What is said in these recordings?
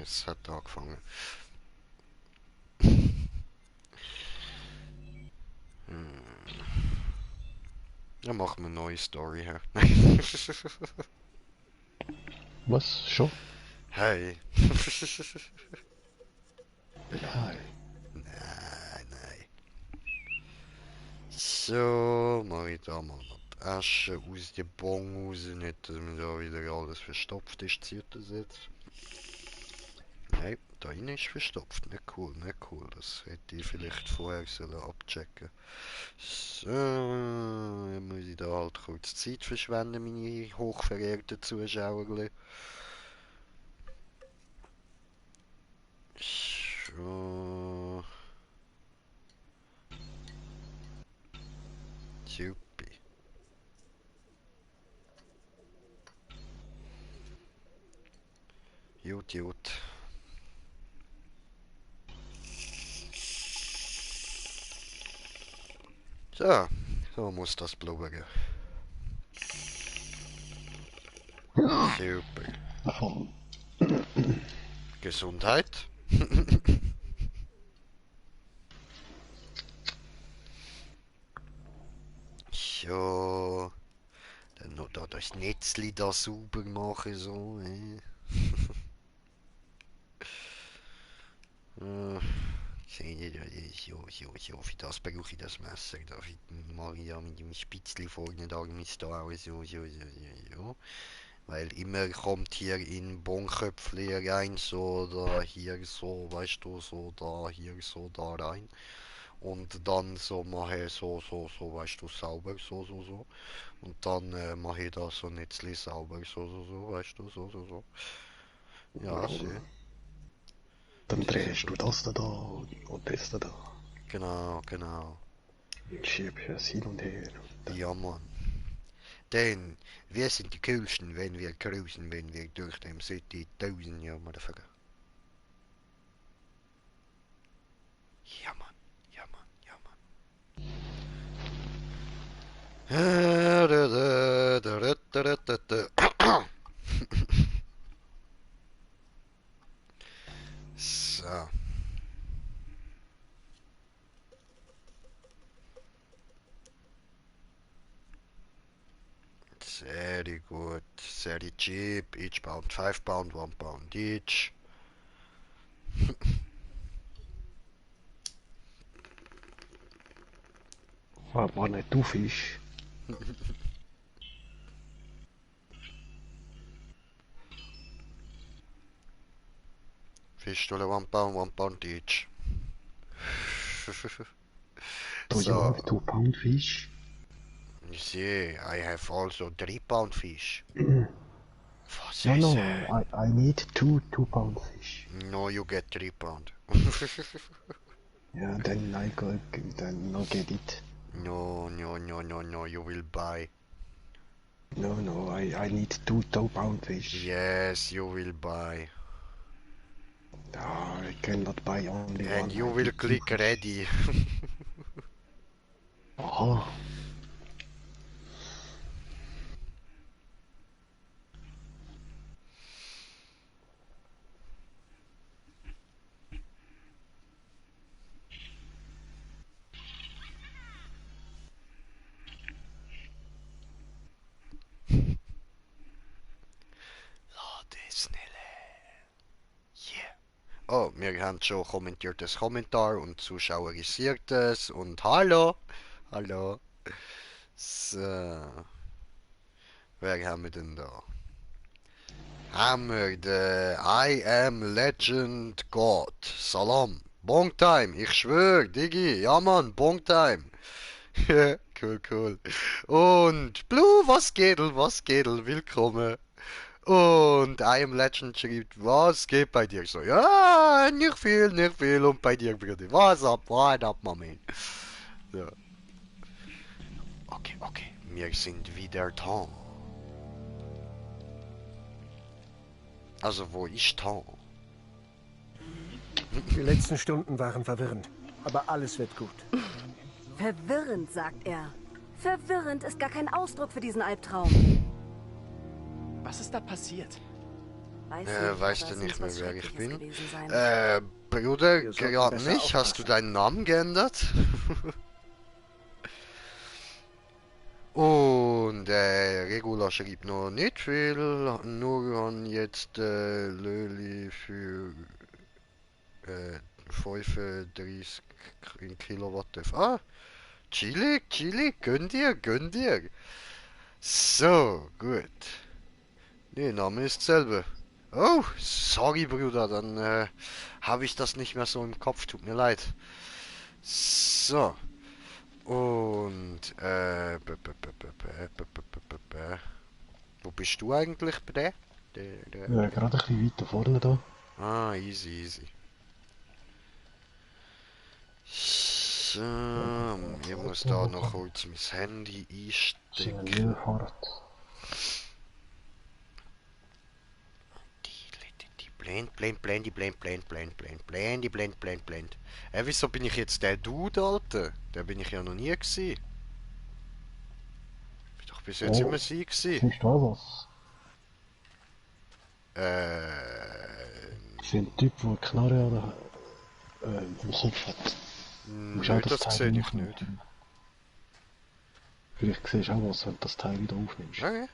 Es hat angefangen. Dann machen wir eine neue Story her. Was? Schon? Hey. Nein. Nein. So, mach ich da mal noch die Asche aus dem Bon raus. Nicht, dass mir da wieder alles verstopft ist. Zieht das jetzt? Nein, da rein ist verstopft. Nicht cool, nicht cool. Das hätte ich vielleicht vorher sollen abchecken. So, dann muss ich da halt kurz Zeit verschwenden, meine hochverehrten Zuschauer. So. Super. Gut, gut. So, so muss das blubbern. Super. Davon. Gesundheit. So. Dann noch da das Netzli da sauber machen, so. Seht ihr, für das brauche ich das Messer. Da mache ich ja mit dem Spitzli vorne da da auch so. Weil immer kommt hier in Bonköpfli rein, so da hier so, weißt du, so da, hier so da rein. Und dann so mache ich so, weißt du, sauber, so. Und dann mache ich da so Netzli sauber, so, weißt du, so. Ja, schön. Dann Das ist ja drehst du gut. das da und das da. Genau. Und schiebst es hin und her. Ja, Mann. Denn wir sind die Coolsten, wenn wir cruisen, wenn wir durch den City 1000 Jahre, Motherfucker. Ja, Mann. Ja, Mann. Ja, Mann. So. Very good. Very cheap. Each pound 5 pound, 1 pound each. Aber nicht du Fisch. Fish dollar 1 pound each. Do you So, have 2 pound fish? you see, I have also 3 pound fish. Was No, is I need 2 pound fish. No, you get 3 pound. Yeah, then I'll get it. No, you will buy. No, I need 2 pound fish. Yes, you will buy. Oh, I cannot buy only one. And you I will need click 2 fish. ready. Oh, Lade schneller. Yeah. Oh, wir haben schon kommentiertes Kommentar und zuschauerisiertes und hallo. Hallo. So. Wer haben wir denn da? Haben wir den I am Legend God. Salam. Bongtime. Ich schwör, Digi. Ja, Mann, Bongtime. Cool. Und Blue, was geht, willkommen. Und I am Legend schreibt, was geht bei dir? So, ja, nicht viel. Und bei dir, Bruder, was ab, Mami? So. Okay, wir sind wieder da. Also, wo ist da? Die letzten Stunden waren verwirrend, aber alles wird gut. Verwirrend, sagt er. Verwirrend ist gar kein Ausdruck für diesen Albtraum. Was ist da passiert? Weiß nicht, Weißt aber du es nicht muss mehr, was wer ich Schreckliches bin? gewesen sein. Bruder, Wir sollten gerade besser nicht. Hast du aufpassen. deinen Namen geändert? Und Regula schreibt noch nicht viel, nur an jetzt Löli für 35 Kilowatt. Ah, chillig, chillig, gönn dir, gönn dir. So, gut. Nee, Name ist selber. Oh, sorry, Bruder, dann habe ich das nicht mehr so im Kopf, tut mir leid. So, und wo bist du eigentlich bei der? Gerade ein bisschen weiter vorne da. Ah, easy, easy. So, ich muss da noch kurz mein Handy einstecken. Blend, blend, blendi, blend, blend, blend, blend, blendi, blend, blend, blend. Wieso bin ich jetzt der Dude, Alter? Der bin ich ja noch nie gewesen. Bin doch bis jetzt immer sie gewesen. Siehst du was? Äh... Das ist ein Typ, der eine Knarre am Kopf hat. Musst auch Nö, das das Teil sehe ich aufnehmen. nicht. Vielleicht siehst du auch was, wenn du das Teil wieder aufnimmst. Okay.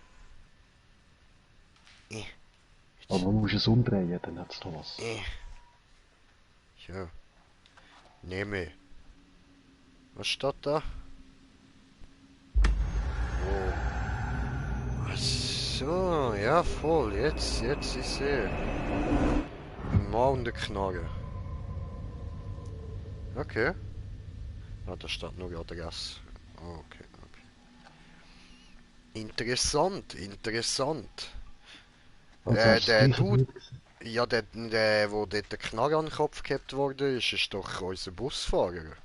Aber man muss es umdrehen, dann hat es da was. Ja. Nehme. Was steht da? Oh. Ach so, ja voll. Jetzt ist sie. Ein Mann und eine Knarre. Okay. Ah, da steht nur Adresse. Oh, okay. Interessant, interessant. Also Der hast du das Gleiche Dude, gesehen? ja, wo dort der Knarre an den Kopf gehabt wurde, ist doch unser Busfahrer.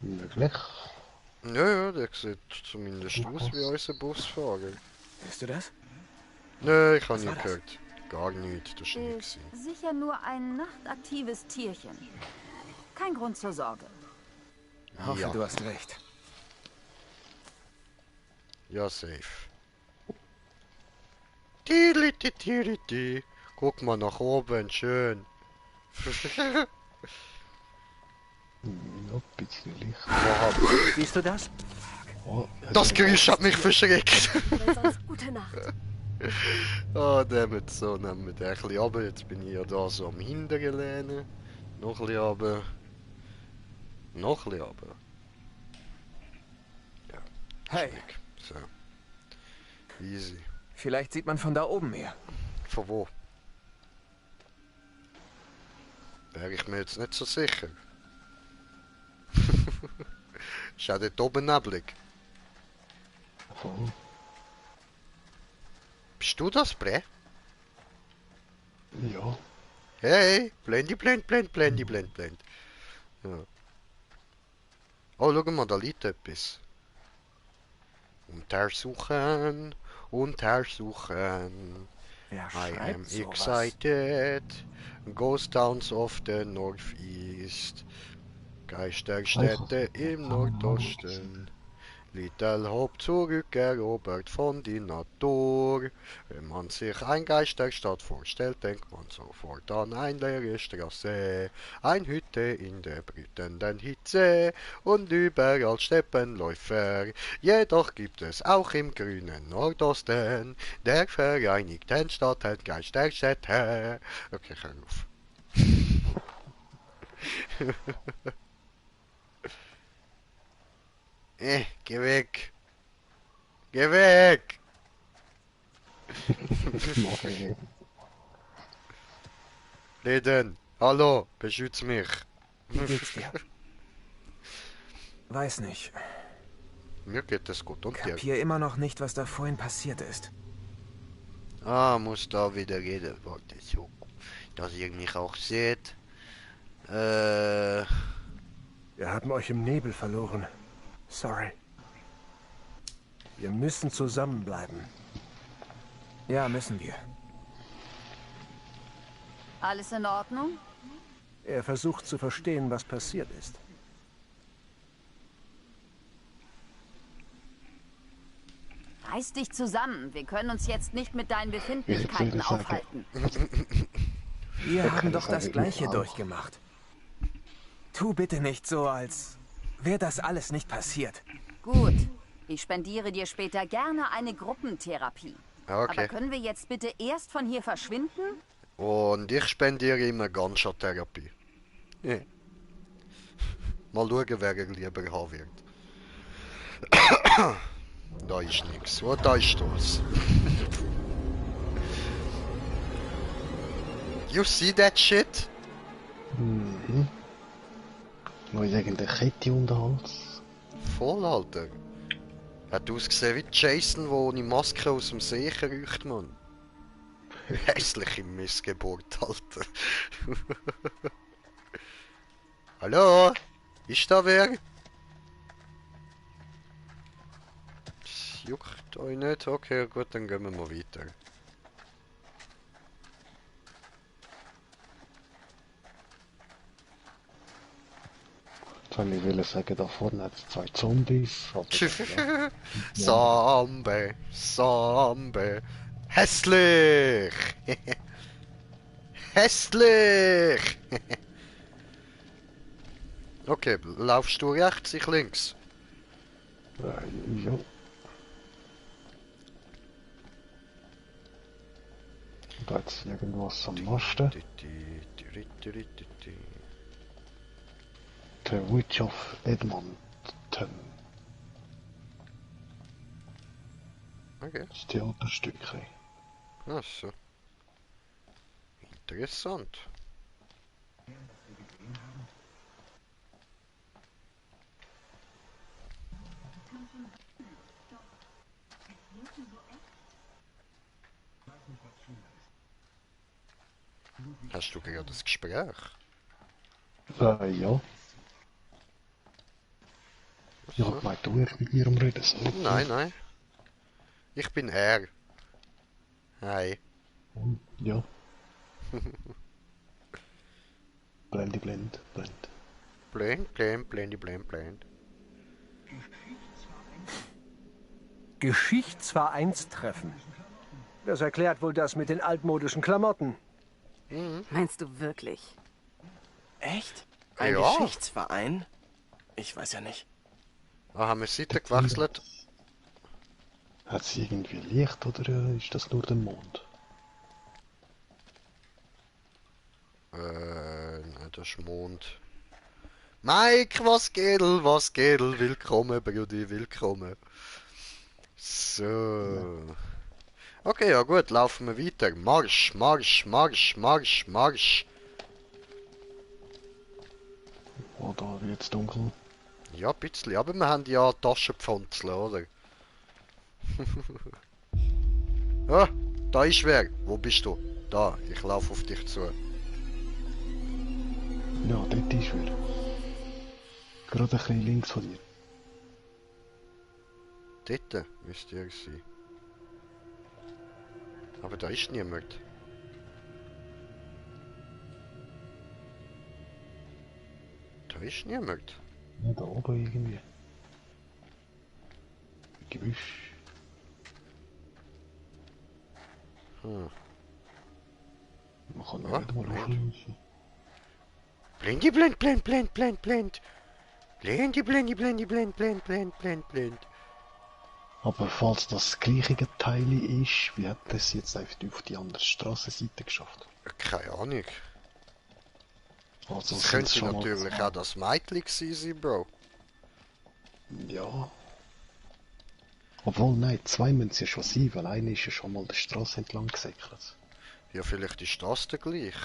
Möglich. Ja, der sieht zumindest aus wie unser Busfahrer. Bist du das? Nö, ich habe Was nie war das? gehört. Gar nichts, das war nie. Ist sicher nur ein nachtaktives Tierchen. Kein Grund zur Sorge. Hoffe, Ja. du hast recht. Ja, safe. Tidli. Guck mal nach oben, schön. Ja, ein bisschen Licht. Siehst du das? Oh, Das Geräusch hat mich verschreckt. Oder sonst gute Nacht. Oh, damit so, nehmen wir den ein bisschen runter. Jetzt bin ich ja da so am hinteren lehnen. Noch ein bisschen runter. Noch ein bisschen runter. Ja, Hey, weg. So. Easy. vielleicht sieht man von da oben mehr. Von wo? Wäre ich mir jetzt nicht so sicher. Ist auch dort oben neblig. voll. Bist du das, Bre? Ja. Hey, blendi. Ja. Oh, schau mal, da liegt etwas. Untersuchen. Wer I am schreibt sowas? excited. Ghost Towns of the Northeast. Geisterstädte im Nordosten. Little Hope zurückerobert von die Natur. Wenn man sich ein Geisterstadt vorstellt, denkt man sofort an eine leere Straße, eine Hütte in der brütenden Hitze und überall Steppenläufer. Jedoch gibt es auch im grünen Nordosten der Vereinigten Staaten Geisterstädte. Okay, hör auf. Geh weg! Geh weg! Okay. Leden, hallo, beschütz mich. Wie geht's dir? Weiß nicht. Mir geht es gut und dir? Kapier immer noch nicht, was da vorhin passiert ist. Ah, muss da wieder reden. Warte, so, dass ihr mich auch seht. Wir haben euch im Nebel verloren. Sorry. Wir müssen zusammenbleiben. Ja, müssen wir. Alles in Ordnung? Er versucht zu verstehen, was passiert ist. Reiß dich zusammen. Wir können uns jetzt nicht mit deinen Ich Befindlichkeiten würde sagen, aufhalten. Wir haben doch sagen, das ich Gleiche auch. durchgemacht. Tu bitte nicht so, als wäre das alles nicht passiert. Gut. Ich spendiere dir später gerne eine Gruppentherapie. Aber Okay. können wir jetzt bitte erst von hier verschwinden? Und ich spendiere immer Ganscha-Therapie. Ja. Mal schauen, wer er lieber haben wird. Da ist nichts. Oh, da ist das. You see that shit? Mhm. Noch irgendeine Kette um den Hals. Voll, Alter. Hat ausgesehen wie Jason, der ohne Maske aus dem See kriecht, Mann. Hässliche Missgeburt, Alter. Hallo? Ist da wer? Das juckt euch nicht? Okay, gut, dann gehen wir mal weiter. Jetzt wollte ich sagen, da vorne hat es 2 Zombies. Aber ja. Zombie, Zombie. Hässlich! Hässlich! Okay, laufst du rechts, ich links? Ja. Da hat irgendwas am Masten. The Witch of Edmonton. Okay, Das Theaterstückchen. ach so. Interessant. Hast du gerade das Gespräch? Ja. Ich hab gemeint, du ich mit mir am Reden so. Nein, nein. Ich bin er. Hi. Ja. Blendi, blend, blend. Blend, blend, blendi, blend, blend. Geschichtsvereinstreffen. Das erklärt wohl das mit den altmodischen Klamotten. Meinst du wirklich? Echt? Ein Ja. Geschichtsverein? Ich weiß ja nicht. Ah, haben wir Seite gewechselt? Hat sie irgendwie Licht oder ist das nur der Mond? Nein, das ist Mond. Mike, was geht, willkommen, Brudi, willkommen. So. Okay, ja gut, laufen wir weiter. Marsch, Marsch, Marsch, Marsch, Marsch. Oh, da wird es dunkel. Ja, ein bisschen, aber wir haben ja Taschenpflanzen, oder? Ah, da ist wer. Wo bist du? Da, ich laufe auf dich zu. Ja, dort ist er. Gerade ein bisschen links von dir. Dort müsste er sein. Aber da ist niemand. Da ist niemand. Ja, da oben irgendwie. Gebüsch. Hm. Man kann Ah, nicht mal Moment. hochlaufen. Blendi, blend, blend, blend, blend, blend. Blendi, blendi, blendi, blend, blend, blend, blend, blend. Aber falls das gleiche Teil ist, wie hat das jetzt einfach auf die andere Strassenseite geschafft? Keine Ahnung. Also Das sind's könnte schon mal natürlich zwei. auch das Mädchen gewesen sein, Bro. Ja. Obwohl, nein, 2 müssen es ja schon sein, weil einer ist ja schon mal der Straße entlang gesäckelt. Ja, vielleicht ist das der gleich.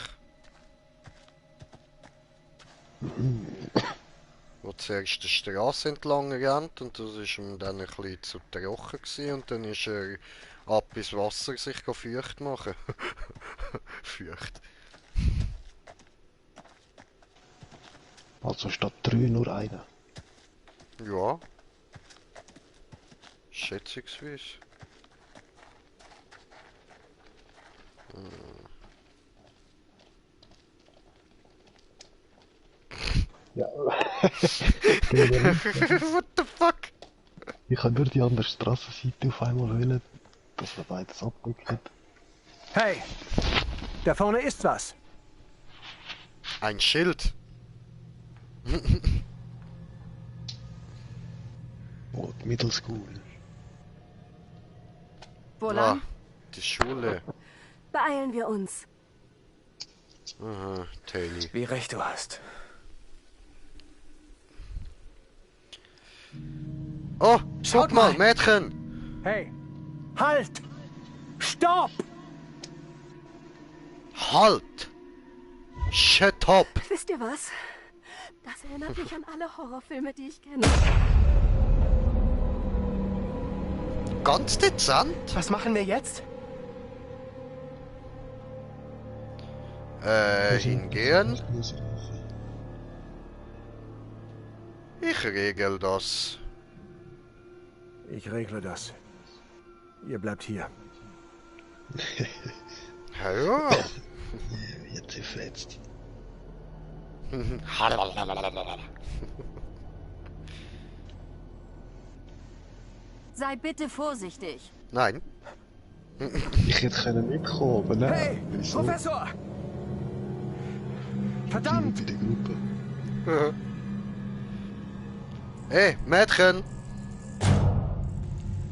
Wo zuerst die Straße entlang rennt und das ist ihm dann ein bisschen zu trocken gewesen und dann ist er ab ins Wasser sich feucht machen. Feucht. Also statt 3 nur einer. Ja. Schätzungsweise. Ja. What the fuck? Ich kann nur die andere Strassenseite auf einmal wählen, dass wir beides abdecken. Hey, da vorne ist was. Ein Schild. Oh, die Middle School. Wo Ah, lang? die Schule. Beeilen wir uns. Aha, Taily. Wie recht du hast. Oh, Schaut guck mal, mal. Mädchen. Hey, halt! Stopp! Halt. Shut up. Wisst ihr was? Das erinnert mich an alle Horrorfilme, die ich kenne. Ganz dezent. Was machen wir jetzt? Hingehen. Ich regel das. Ich regle das. Ihr bleibt hier. Ja. Jetzt verletzt. Sei bitte vorsichtig. Nein. Ich hätte können mitkommen, aber nein. Hey, Wieso? Professor! Die Verdammt! bei der Gruppe. Hey, Mädchen.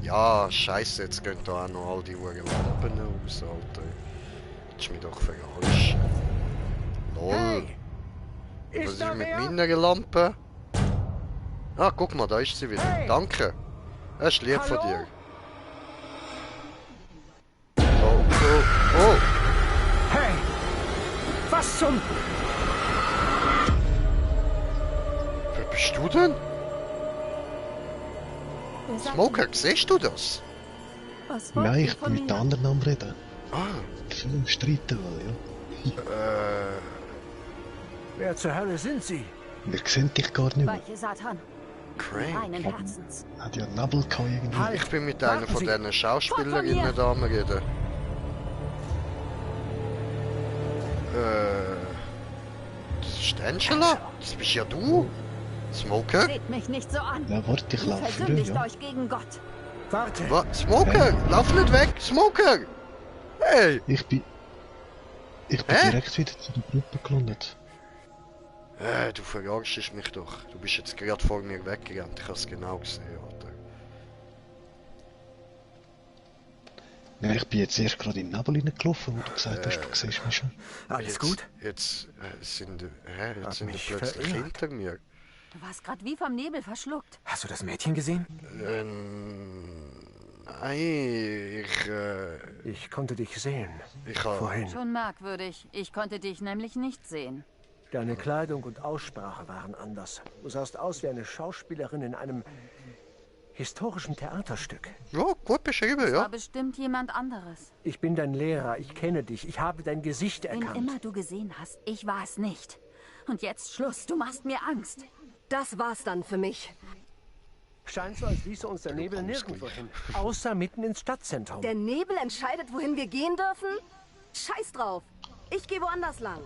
Ja, scheiße, jetzt gehen da auch noch all die Uhren Lampen aus, Alter. Das ist mich doch verarscht. Lol. Hey! Was Ist ist da mit wer? meiner Lampe? Ah, guck mal, da ist sie wieder. Hey! Danke. Das ist lieb von Hallo? dir. Oh, oh, oh. Hey! Was zum... Wer bist du denn? Wer sagt Smoker, denn- siehst du das? Was wollt Nein, ihr ich von bin mit mir? den anderen am Reden. Ah, Viel am Streiten, weil, Wer zur Hölle sind Sie? ja. Wir sehen dich gar nicht mehr. Weiche Satan. Crank. Reinen Herzens. Hat ja einen Nabel gehabt irgendwie. Halt! Ich bin mit einer Warten von Sie. diesen Schauspielerinnen mir. da am Reden. Das ist Angela? Das bist ja du? Smoker? Seht mich nicht so an. Ja, warte, ich Ihr laufe früher, versündigt ja. euch gegen Gott. Warte! Was? Smoker? Lauf nicht weg! Smoker! Hey! Ich bin Hä? direkt wieder zu der Gruppe gelandet. Du verarschst mich doch. Du bist jetzt gerade vor mir weggerannt. Ich hab's genau gesehen, Alter. Nein, ich bin jetzt erst gerade in den Nebel reingelaufen, wo du gesagt hast, du siehst mich schon. Alles Jetzt, gut? Jetzt sind, jetzt Hab sind die mich plötzlich verirrt. hinter mir. Du warst gerade wie vom Nebel verschluckt. Hast du das Mädchen gesehen? Nein, Ich konnte dich sehen. ich hab... Vorhin. Schon merkwürdig. Ich konnte dich nämlich nicht sehen. Deine Kleidung und Aussprache waren anders. Du sahst aus wie eine Schauspielerin in einem historischen Theaterstück. Ja, gut beschrieben, War ja. bestimmt jemand anderes. Ich bin dein Lehrer, ich kenne dich, ich habe dein Gesicht Wen erkannt. immer du gesehen hast, ich war es nicht. Und jetzt Schluss, du machst mir Angst. Das war's dann für mich. Scheint so, als ließe uns der Nebel nirgendwo hin, außer mitten ins Stadtzentrum. Der Nebel entscheidet, wohin wir gehen dürfen? Scheiß drauf. Ich gehe woanders lang.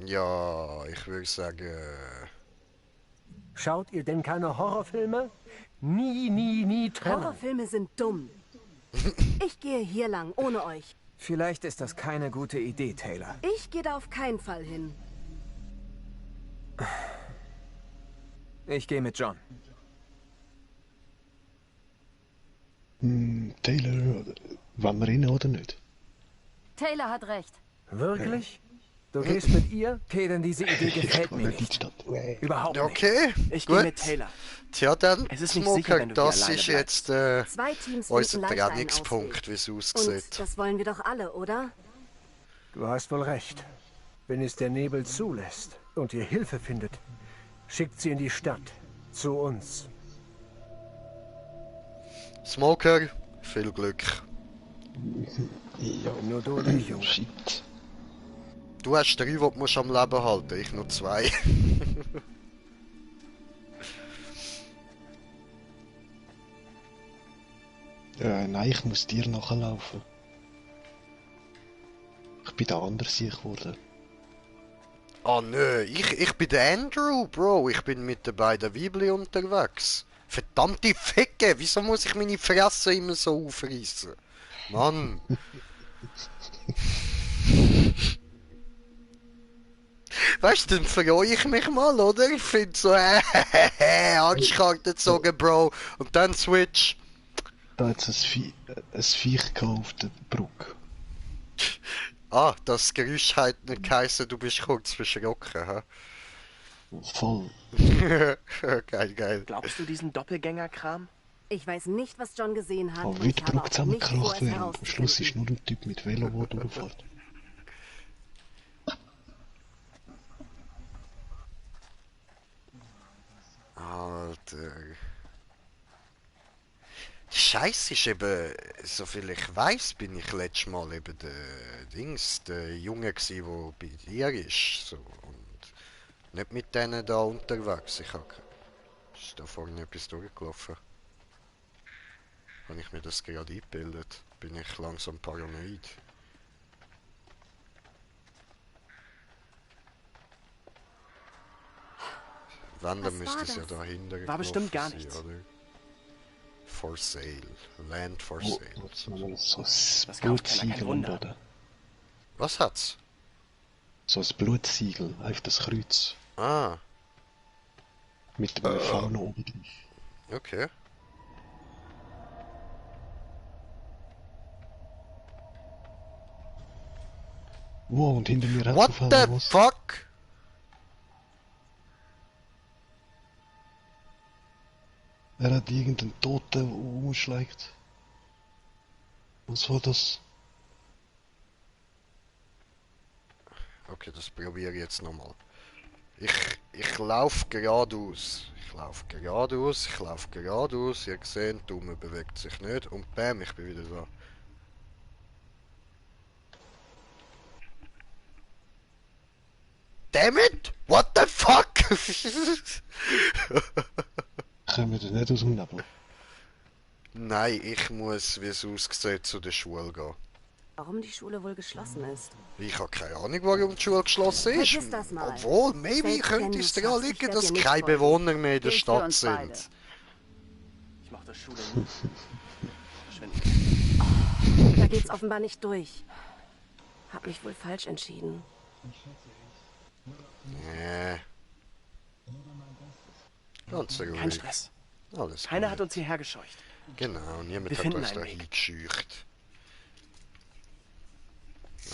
Ja, ich würde sagen... Schaut ihr denn keine Horrorfilme? Nie trennen. Horrorfilme sind dumm. Ich gehe hier lang, ohne euch. Vielleicht ist das keine gute Idee, Taylor. Ich gehe da auf keinen Fall hin. Ich gehe mit John. Taylor, wollen wir rein oder nicht? Taylor hat recht. Wirklich? Du gehst mit ihr? Okay, denn diese Idee gefällt mir nicht in die nicht. Stadt. Überhaupt nicht. Okay, Ich gut. gehe mit Taylor. Tja, dann, Es ist nicht Smoker, sicher, wenn du hier das alleine ist bleibst. jetzt Zwei Teams unser finden leichter einen Trainingspunkt, wie es Ausweg. aussieht. Und das wollen wir doch alle, oder? Du hast wohl recht. Wenn es der Nebel zulässt und ihr Hilfe findet, schickt sie in die Stadt. Zu uns. Smoker, viel Glück. Ja, Nur du und ich, Junge. shit. Du hast 3, die du musst am Leben halten, ich nur 2. Nein, ich muss dir nachlaufen. Ich bin da anders geworden. Oh nö, ich bin der Andrew, Bro. Ich bin mit den beiden Weibli unterwegs. Verdammte Ficke, wieso muss ich meine Fresse immer so aufreißen? Mann. Weißt du, dann freue ich mich mal, oder? Ich finde so, Arschkarte gezogen, Bro. Und dann Switch. Da hat es ein Viech gehabt auf der Brücke. Ah, das Geräusch hat nicht geheißen, du bist kurz verschrocken, hä? Voll. Geil, geil. Glaubst du diesen Doppelgänger-Kram? Ich weiß nicht, was John gesehen hat. Aber und wie ich die habe Brücke auch nicht vor, zusammengekracht es wäre und am Schluss ist herauszufinden. nur ein Typ mit Velo, der durchfährt. Alter. Die Scheiße ist eben, soviel ich weiß, bin ich letztes Mal eben der Junge gsi, der bei dir ist. So. Und nicht mit denen da unterwegs. Ist da vorne etwas durchgelaufen? Habe ich mir das gerade eingebildet? Bin ich langsam paranoid? Wenn, dann Was müsste war es ja das? dahinter War bestimmt gar gelaufen sein, nichts. oder? For sale. Land for Oh, sale. jetzt haben wir so ein Das kauft keiner, kein Blutsiegel am Wunder. Boden. Was hat's? So ein Blutsiegel, auf das Kreuz. Ah, Mit einem Fauna oben drauf. okay. Wow, und hinter mir hat What auf einmal the was. fuck? Er hat irgendeinen Toten, der umschlägt. Was war das? Okay, das probiere ich jetzt nochmal. Ich laufe geradeaus. Ich laufe geradeaus, ich laufe geradeaus. Ihr seht, die Daumen bewegt sich nicht. Und bam, ich bin wieder da. Damn it! What the fuck? Kommen wir denn nicht aus dem Nebel? Nein, ich muss, wie es aussieht, zu der Schule gehen. Warum die Schule wohl geschlossen ist. Ich habe keine Ahnung, warum die Schule geschlossen ist. Vergiss das mal. Obwohl, maybe Selbst könnte wenn es du daran schaffst, ich liegen, werd dass dir nicht keine folgen. Bewohner mehr in der Gilt für Stadt uns sind. beide. Ich mochte Schule nie. Verschwinden. Da geht's offenbar nicht durch. Hab mich wohl falsch entschieden. Nee. Ganz Kein ruhig. Stress. Alles Keiner gut. hat uns hierher gescheucht. Genau, niemand Wir hat finden uns da einen Weg. hingescheucht.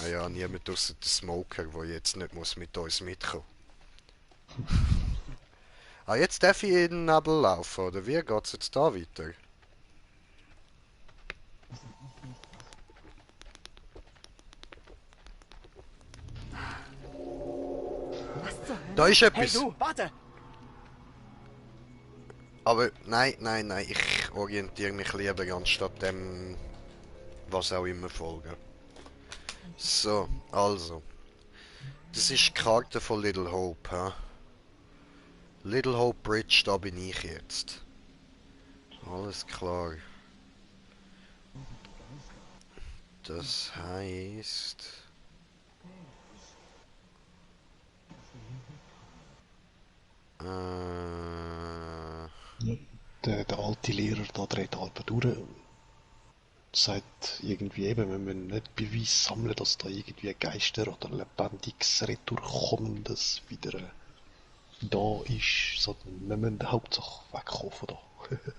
Naja, niemand ausser der Smoker, der jetzt nicht muss mit uns mitkommen. Ah, jetzt darf ich in den Nebel laufen, oder wie geht's jetzt da weiter? Was zur Hölle? Da ist Hey etwas! du, warte! Aber nein, ich orientiere mich lieber anstatt dem, was auch immer folgen. So, also. Das ist die Karte von Little Hope, hä? Little Hope Bridge, da bin ich jetzt. Alles klar. Das heißt... Der alte Lehrer da dreht halb durch. Sagt irgendwie eben, wir müssen nicht Beweis sammeln, dass da irgendwie Geister oder lebendiges Retourkommendes wieder da ist, sondern wir müssen Hauptsache wegkommen von da.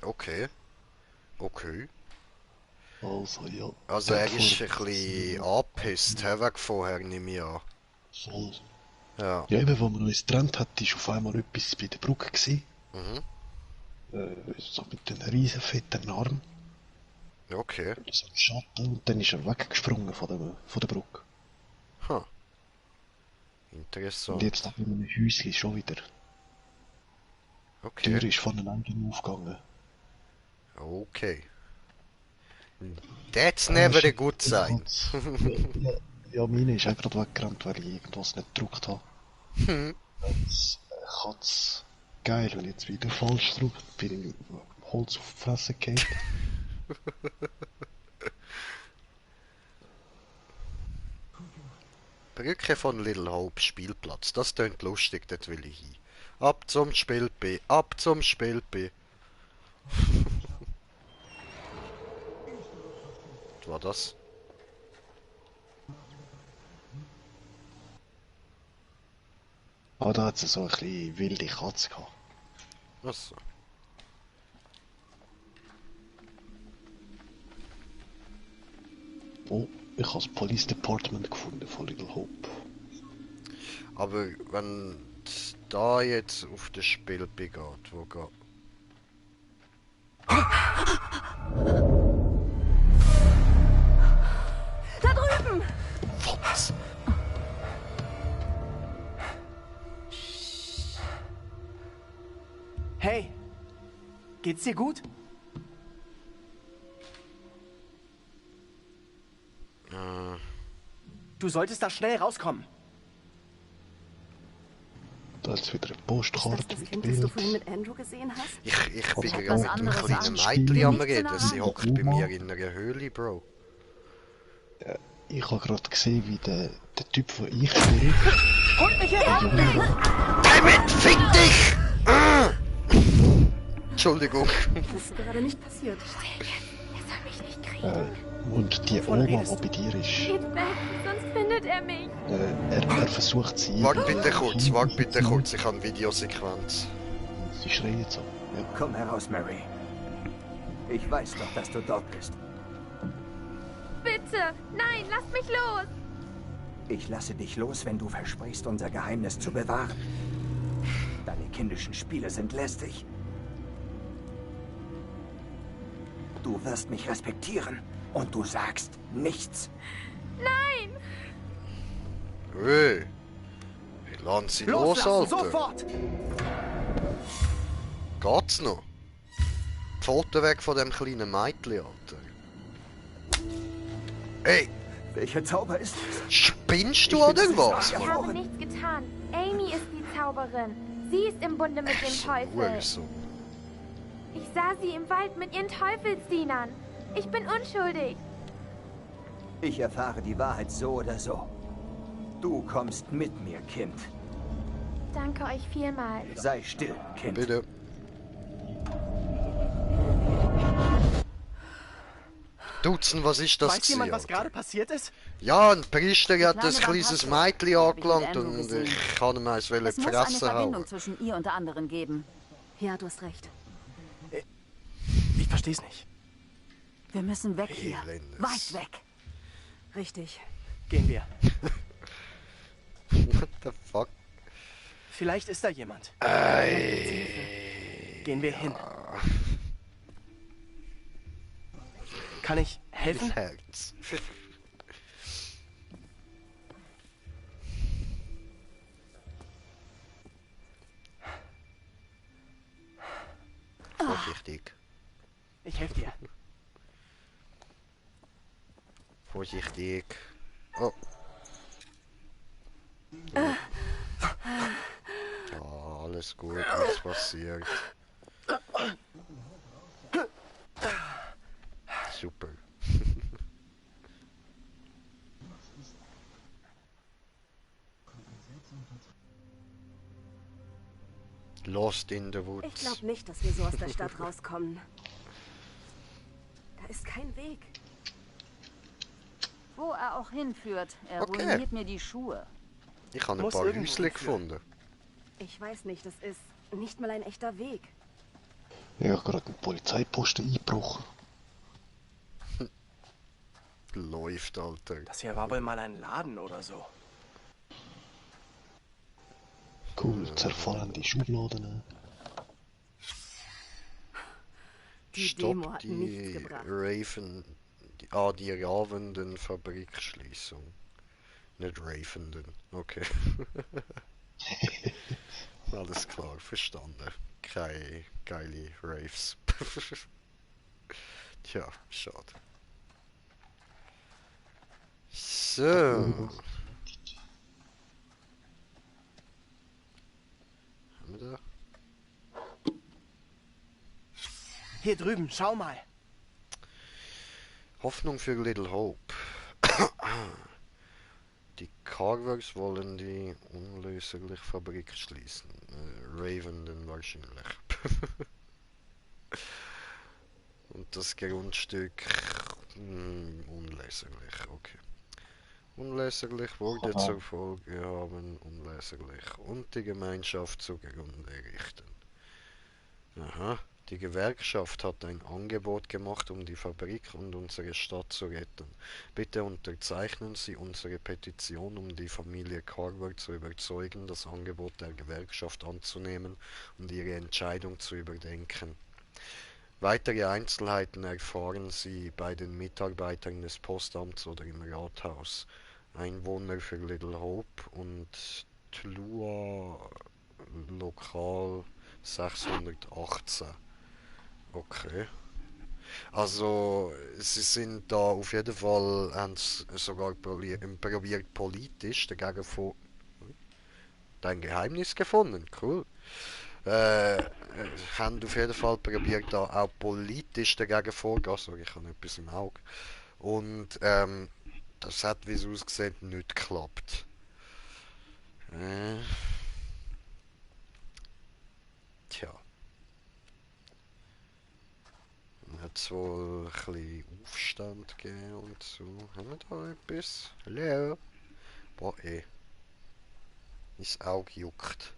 Okay. Okay. Also ja. Also er der ist ein vor- bisschen angepisst, hä, wegen vorher, nehme ich an. Voll. Ja. Ja, eben, wo man uns getrennt hat, ist auf einmal etwas bei der Brücke gewesen. Mhm. So mit den riesen fetten Armen. Okay. So im Schatten. Und dann ist er weggesprungen von der Brücke. Huh. Und Interessant. jetzt da in einem Häuschen schon wieder. Die Tür Okay. ist von alleine aufgegangen. Okay. That's never a good sign. Ja, meine ist auch gerade weggerannt, weil ich irgendwas nicht gedrückt habe. Jetzt Katz. Geil, wenn ich jetzt wieder falsch drauf bin, ich Holz auf die Fresse gefallen. Brücke von Little Hope, Spielplatz. Das tönt lustig, dort will ich hin. Ab zum Spiel B, ab zum Spiel B. Was war das? Ah, da hat es so ein bisschen wilde Katze gehabt. Achso. Oh, ich habe das Police Department gefunden von Little Hope. Aber wenn es da jetzt auf das Spiel B geht, wo geht... Da drüben! Was? Hey, geht's dir gut? Du solltest da schnell rauskommen. Da ist wieder eine Ist das Postkarte das mit Kind, das du Bild. vorhin mit Andrew gesehen hast? Ich bin hab gerade was mit dem anderes kleinen anspielen. Mädchen am Nichts Reden. in der Sie Hand. hockt bei mir in einer Höhle, Bro. Ich habe gerade gesehen, wie der Typ, den ich spiele, Holt mich hier der raus! Junge, David, fick dich! Entschuldigung. Das ist gerade nicht passiert. Er soll mich nicht kriegen. und die Wovon Oma, redest die du? bei dir ist, Geht weg, sonst findet er mich. er versucht sie... Warte irgendwie bitte kurz, hin- warte bitte kurz. Ich habe eine Videosequenz. Sie schreien so. Ja. Komm heraus, Mary. Ich weiß doch, dass du dort bist. Bitte, nein, lass mich los. Ich lasse dich los, wenn du versprichst, unser Geheimnis zu bewahren. Deine kindischen Spiele sind lästig. Du wirst mich respektieren und du sagst nichts. Nein, Hey, lass sie los, Loslassen, Alter. sofort! Geht's noch? Die Foto weg von dem kleinen Mädchen, Alter. Hey, Welcher Zauber ist es? spinnst du Ich oder find's was? nicht ich habe nichts getan. Amy ist die Zauberin. Sie ist im Bunde mit dem Teufel. So. Ich sah sie im Wald mit ihren Teufelsdienern. Ich bin unschuldig. Ich erfahre die Wahrheit so oder so. Du kommst mit mir, Kind. Danke euch vielmals. Sei still, Kind. Bitte. Dutzend, was ist das Weiß jemand, was Alter? gerade passiert ist? Ja, ein Priester hat kleine das kleines Bank Mädchen hab ich mit angelangt Andrew und gesehen. ich kann ihm eins Es muss eine fressen Verbindung hauen. zwischen ihr und der anderen geben. Ja, du hast recht. Ich versteh's nicht. Wir müssen weg hier. Elendes. Weit weg. Richtig. Gehen wir. What the fuck? Vielleicht ist da jemand. Gehen wir hin. Kann ich helfen? Herz. Vorsichtig. Ich helfe dir. Vorsichtig. Oh. Ja, alles gut, nichts passiert. Super. Lost in the Ich Woods. glaube nicht, dass wir so aus der Stadt rauskommen. Da ist kein Weg. Wo er auch hinführt, er Okay. ruiniert mir die Schuhe. Ich habe ein Muss paar irgendwo Häusle hinführen. gefunden. Ich weiß nicht, das ist nicht mal ein echter Weg. Ich habe gerade einen Polizeiposten eingebrochen. Läuft, Alter. Das hier war wohl mal ein Laden oder so. Cool, zerfallende Schubladen. Die Demo Stopp hat die nichts gebracht. die ravenden Fabrikschließung. Nicht ravenden, okay. Alles klar, verstanden. Keine geile Raves. Tja, schade. So. Haben wir da? Hier drüben, schau mal. Hoffnung für Little Hope. Die Carvers wollen die unlösliche Fabrik schließen. Raven dann wahrscheinlich. Und das Grundstück unleserlich, okay. Unleserlich wurde Aha. zur Folge haben, unleserlich und die Gemeinschaft zugrunde richten. Aha, die Gewerkschaft hat ein Angebot gemacht, um die Fabrik und unsere Stadt zu retten. Bitte unterzeichnen Sie unsere Petition, um die Familie Carver zu überzeugen, das Angebot der Gewerkschaft anzunehmen und ihre Entscheidung zu überdenken. Weitere Einzelheiten erfahren Sie bei den Mitarbeitern des Postamts oder im Rathaus. Einwohner für Little Hope und Tlua Lokal 618. Okay. Also, sie sind da auf jeden Fall, haben sogar probiert politisch dagegen vor. Dein Geheimnis gefunden, cool. Haben auf jeden Fall probiert, da auch politisch dagegen vorzugehen. Sorry, ich habe etwas im Auge. Und das hat, wie es aussieht, nicht geklappt. Tja. Hat es wohl ein bisschen Aufstand gegeben und so. Haben wir da etwas? Hallo? Boah, ey. Mein Auge juckt.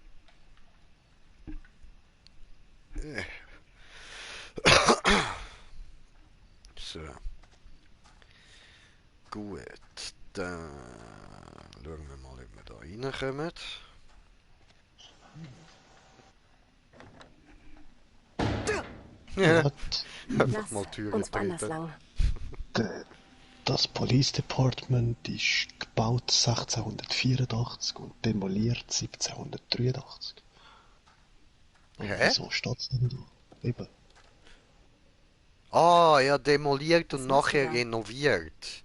So. Gut, dann schauen wir mal, ob wir da reinkommen. Ja, What? einfach mal Lass Türen uns woanders treten. lang. Das Police Department ist gebaut 1684 und demoliert 1783. Und Hä? wieso steht es denn da? Eben. Ah, ja, demoliert und Was machst du nachher da? renoviert.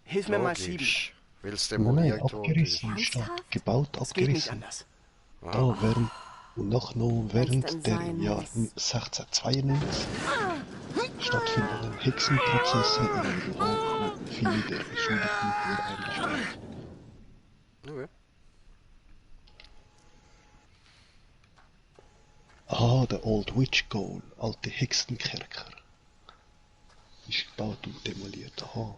Hilf mir mal schieben. Logisch, weil es Nein, nein, demoliert wurde. abgerissen steht. Ernsthaft? Gebaut, Es geht nicht abgerissen. anders. Da während, und noch Wenn's während denn der sein im Jahr muss. 1692 stattfindenden Hexenprozesse in Mittelhoch wurden viele der Beschuldigten wieder eingestellt. Okay. Ah, der Old Witch Goal, alte Hexenkerker. Ist gebaut und demoliert, aha.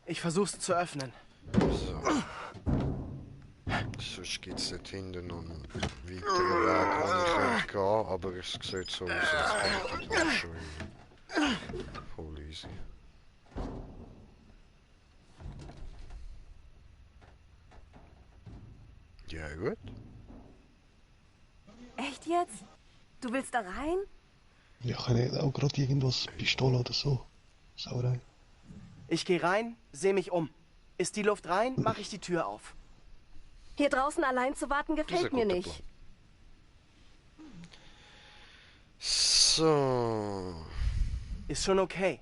Ich versuch's zu öffnen. So. Sonst gibt es dort hinten noch einen weiteren Weg, wo ich könnte gehen, aber es sieht so aus, als könnte ich das schon rein. Voll easy. Ja, gut. Echt jetzt? Du willst da rein? Ja, kann ich auch gerade irgendwas, Pistole oder so. Sauerei. Ich gehe rein, sehe mich um. Ist die Luft rein, mache ich die Tür auf. Hier draußen allein zu warten Das ist gefällt ein mir guter nicht. Plan. So. Ist schon okay.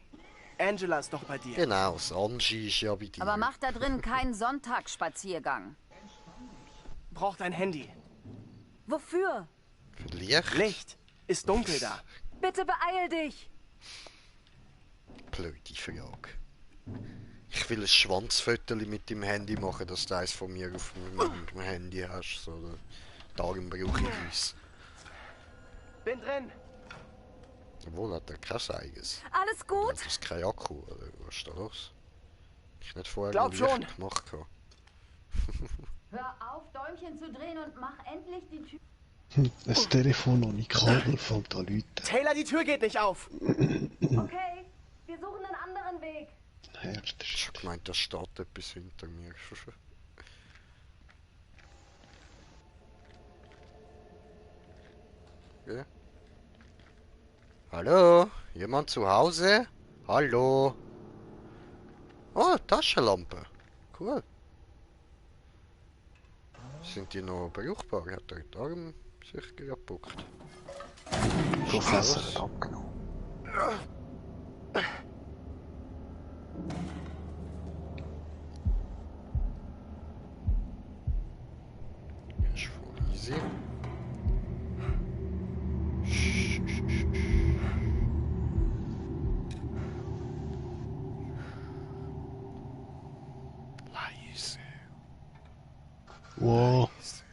Angela ist doch bei dir. Genau, das Angie ist ja bei dir. Aber mach da drin keinen Sonntagsspaziergang. Braucht ein Handy. Wofür? Für Licht? Licht. Ist dunkel da. Bitte beeil dich. Blöde Frage. Ich will ein Schwanzfoto mit dem Handy machen, dass du eins von mir auf dem Handy hast. So, darum brauche ich eins. Bin drin. Obwohl, hat er kein eigenes. Alles gut? Das ist kein Akku, oder was ist da los? Ich nicht vorher Glaub noch Licht schon. gemacht. Gehabt. Hör auf, Däumchen zu drehen und mach endlich die Tür. Das Telefon und die Kabel fängt an Leute. Taylor, die Tür geht nicht auf. Okay, wir suchen einen anderen Weg. Ich hab gemeint, da steht etwas hinter mir. Ja. Hallo? Jemand zu Hause? Hallo? Oh, Taschenlampe. Cool. Sind die noch brauchbar? Hat der Arm sich gebuckt? Professor hat abgenommen. Ist voll easy.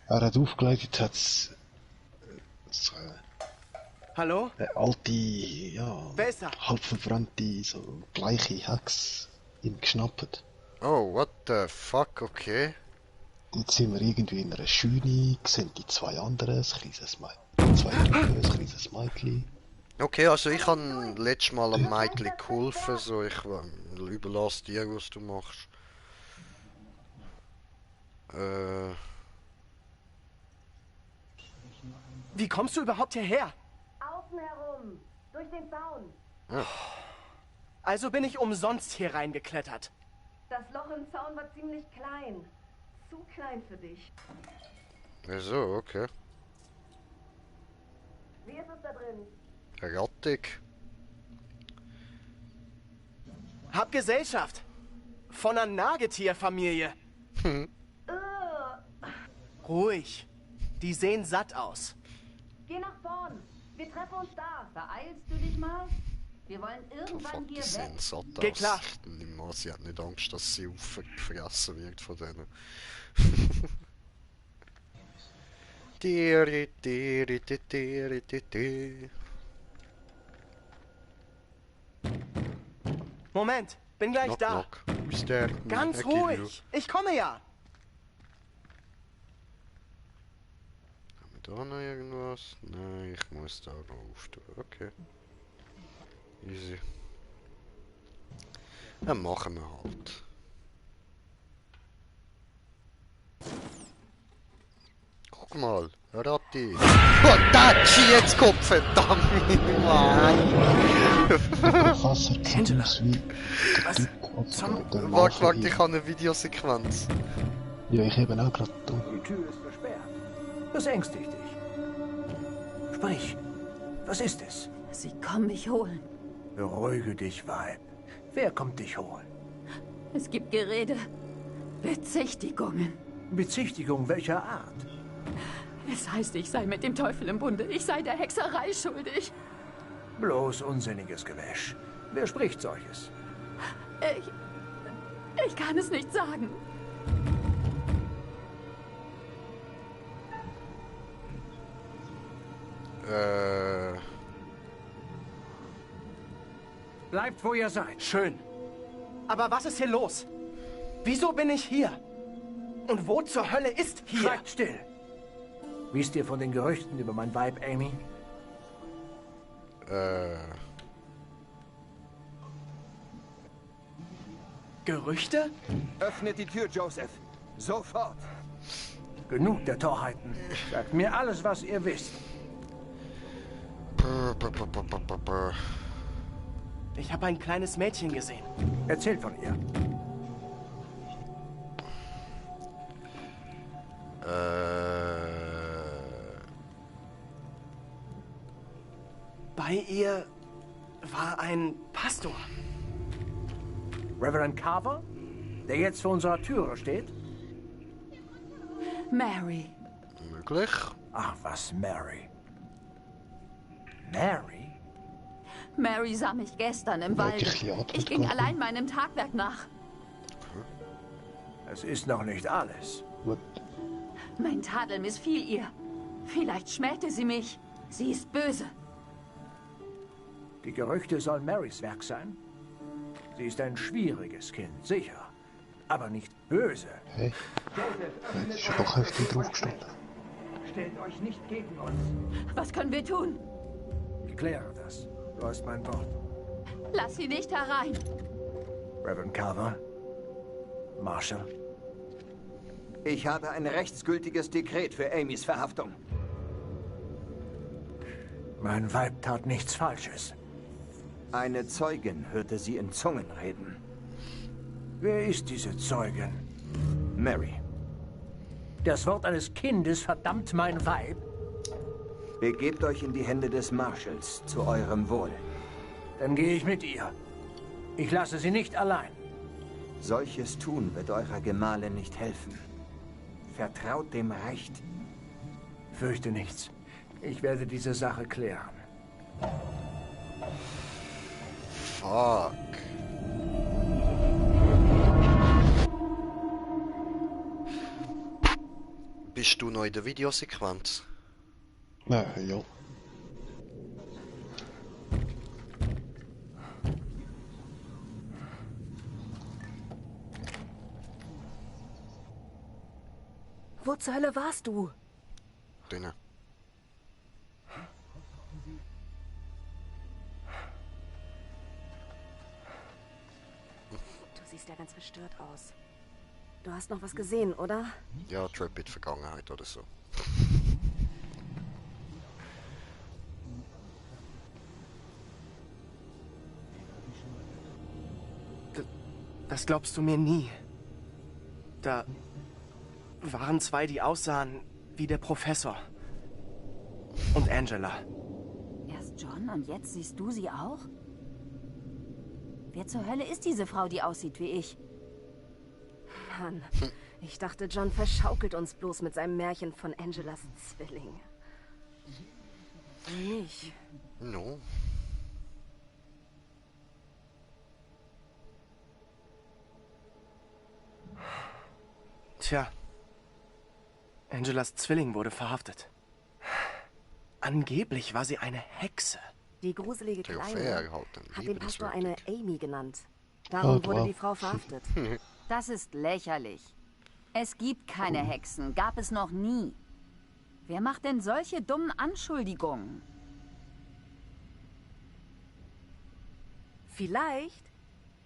Er hat aufgeleitet, hat Hallo? eine alte, ja, Wer ist da? halb verbrannte, so gleiche Hex ihm geschnappt. Oh, what the fuck, okay. Jetzt sind wir irgendwie in einer Scheune, sehen die zwei anderen, ein kleines Mädchen, zwei Typen, ein kleines Mädchen. Okay, also ich habe letztes Mal am Mädchen geholfen, so ich überlasse dir, was du machst. Wie kommst du überhaupt hierher? Außen herum. Durch den Zaun. Also bin ich umsonst hier reingeklettert. Das Loch im Zaun war ziemlich klein. Zu klein für dich. Wieso, okay. Wie ist es da drin? Rattig. Hab Gesellschaft. Von einer Nagetierfamilie. Ruhig. Die sehen satt aus. Geh nach vorn. Wir treffen uns da. Beeilst du dich mal? Wir wollen irgendwann Fuck, die hier weg. sehen satt aus. Geht klar. Ich nehme an, sie hat nicht Angst, dass sie aufgefressen wird von denen. Tiri, tiri, tiri, tiri, tiri. Moment, bin gleich Knock, da. knock. Who's there? Ganz I kill you. ruhig. Ich komme ja. Haben wir da noch irgendwas? Nein, ich muss da rauf tun. Okay. Easy. Dann machen wir halt. Guck mal, Ratti. Oh, Tatschi, jetzt Kopf, verdammt! Nein! Wasser sieht aus wie der Typ auf der Warte, Lache ich habe eine Videosequenz. Ja, ich eben auch gerade da. Die Tür ist versperrt. Das ängstigt dich. Sprich, was ist es? Sie kommen mich holen. Beruhige dich, Weib. Wer kommt dich holen? Es gibt Gerede. Bezichtigungen. Bezichtigung welcher Art? Es heißt, ich sei mit dem Teufel im Bunde. Ich sei der Hexerei schuldig. Bloß unsinniges Gewäsch. Wer spricht solches? Ich kann es nicht sagen. Bleibt, wo ihr seid. Schön. Aber was ist hier los? Wieso bin ich hier? Und wo zur Hölle ist hier? Schweigt still. Wisst ihr von den Gerüchten über mein Weib, Amy? Gerüchte? Öffnet die Tür, Joseph. Sofort. Genug der Torheiten. Sagt mir alles, was ihr wisst. Ich habe ein kleines Mädchen gesehen. Erzählt von ihr. Bei ihr war ein Pastor. Reverend Carver? Der jetzt vor unserer Türe steht? Mary. Möglich? Ach, was, Mary. Mary? Mary sah mich gestern im Wald. Wirklich, ja, Ich ging allein meinem Tagwerk nach. Es ist noch nicht alles. Gut. Mein Tadel missfiel ihr. Vielleicht schmähte sie mich. Sie ist böse. Die Gerüchte sollen Marys Werk sein. Sie ist ein schwieriges Kind, sicher. Aber nicht böse. Hey, jetzt ist aber doch heftig draufgestanden. Stellt euch nicht gegen uns. Was können wir tun? Ich kläre das. Du hast mein Wort. Lass sie nicht herein. Reverend Carver? Marshall? Ich habe ein rechtsgültiges Dekret für Amys Verhaftung. Mein Weib tat nichts Falsches. Eine Zeugin hörte sie in Zungen reden. Wer ist diese Zeugin? Mary. Das Wort eines Kindes verdammt mein Weib? Begebt euch in die Hände des Marshals zu eurem Wohl. Dann gehe ich mit ihr. Ich lasse sie nicht allein. Solches Tun wird eurer Gemahlin nicht helfen. Vertraut dem Recht. Fürchte nichts. Ich werde diese Sache klären. Fuck. Bist du noch in der Videosequenz? Ja. Wo zur Hölle warst du? Drinnen. Du siehst ja ganz verstört aus. Du hast noch was gesehen, oder? Ja, Trip in die Vergangenheit oder so. Das glaubst du mir nie. Da waren zwei, die aussahen wie der Professor. Und Angela. Erst John und jetzt siehst du sie auch? Wer zur Hölle ist diese Frau, die aussieht wie ich? Mann, ich dachte, John verschaukelt uns bloß mit seinem Märchen von Angelas Zwilling. Nicht. No. Tja. Angelas Zwilling wurde verhaftet. Angeblich war sie eine Hexe. Die gruselige Trophäe Kleine erhalten. hat den Pastor Liebenswürdig. eine Amy genannt. Darum Oh, wurde wow. die Frau verhaftet. Das ist lächerlich. Es gibt keine Hexen, gab es noch nie. Wer macht denn solche dummen Anschuldigungen? Vielleicht